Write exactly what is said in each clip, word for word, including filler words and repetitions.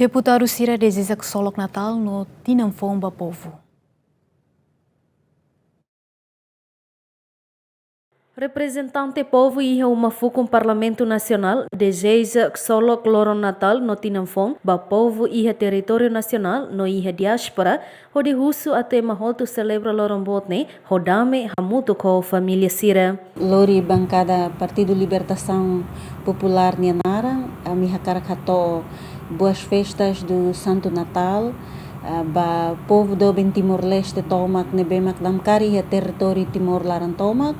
Deputadu sira dezeja ksolok Natál no tinan foun ba povu. Reprezentante povu iha uma fukun Parlamentu Nasionál dezeja ksolok loron Natál no tinan foun ba povu iha territóriu nasionál no iha diáspora, hodi husu atu ema hotu selebra loron boot ne'e ho dame hamutuk ho família sira. Lori bankada Partidu Libertasaun Populár nia naran, ami hakarak hato'o boas festas do Santo Natal, ah, ba povu doben Timor-Leste tomak ne'ebé mak namkari iha territóriu Timor laran tomak,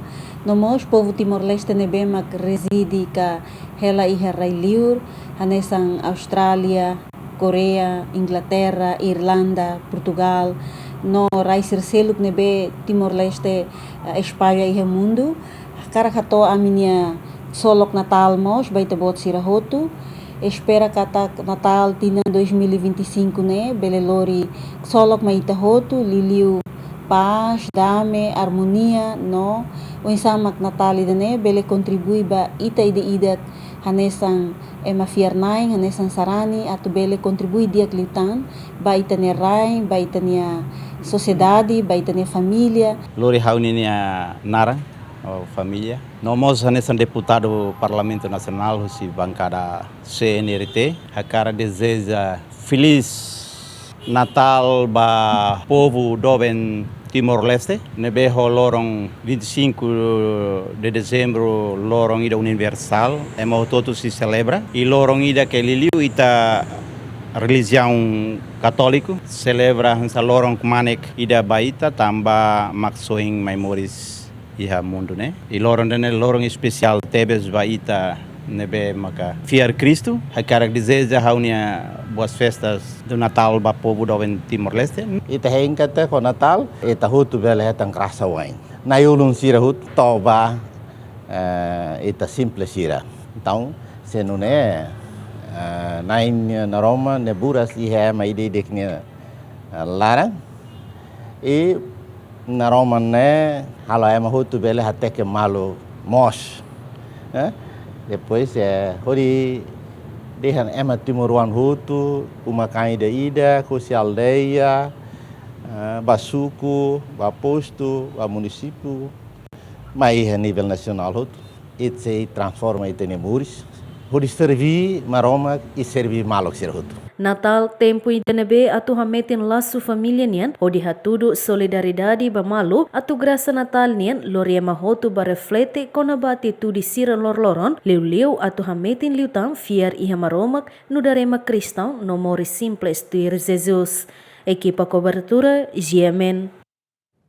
no mós povu Timor-Leste ne'ebé mak rezide ka hela iha rai-liur, hanesan Austrália, Koreia, Inglaterra, Irlanda, Portugal, no rai sira seluk ne'ebé Timor-Leste, eh, espalla iha mundu. Hakarak hato'o ami-nia ksolok Natál mós ba ita-boot sira hotu. Espera katak Natál tinan dois mil e vinte e cinco ne'e bele lori ksolok mai ita hotu, liuliu pás, dame, armonia, no oinsá mak Natál ida-ne'e bele kontribui ba ita ida-idak hanesan ema fiar-na'in, hanesan sarani, atu bele kontribui di'ak liután ba ita-nia rain, ba ita-nia sosiedade, ba ita-nia família. Lori ha'u-nia naran, ou família. No mós hanesan deputadu Parlamentu Nasionál husi bankada C N R T, hakarak dezeja Feliz Natál ba povu doben Timor-Leste, ne'ebé ho loron vinte e cinco de dezembro, loron ida universál, ema hotu-hotu sei selebra. I loron ida ke liuliu ita relijiaun katóliku selebra hanesan loron kmanek ida ba ita, tanba mak soin mai moris iha mundu ne'e. I loron ida-ne'e loron espesiál tebes ba ita ne'ebé maka fiar Kristu. Hakarak dezeja ha'u-nia boas festas do Natal ba povu doben Timor-Leste. Ita hein katak ho Natál, ita hotu bele hetan grasa wa'in. Na'i-ulun sira hotu toba, eh, ita simples sira. Entaun, se nune'e, eh, Na'i nia naroman ne'e buras iha ema ida-idak nia, eh, laran. I naroman ne'e halo ema hotu bele hateke malu moos. Eh? Depois, eh, hodi dehan ema timoroan hotu, uma-kain ida-idak, husi aldeia, eh, ba suku, ba postu, ba munisípiu, mai iha nivel nasionál hotu. Ita sei transforma ita-nia moris hodi serví Maromak i serví maluk sira hotu. Natál tempu ida ne'ebé atu hametin lasu família nian, hodi hatudu solidariedade ba malu, atu grasa Natál nian lori ema hotu ba reflete kona-ba atitude sira loroloron, liuliu atu hametin liután fiar iha Maromak, nu'udar ema kristaun no moris simples tuir Jesus. Ekipa kobertura, G M N.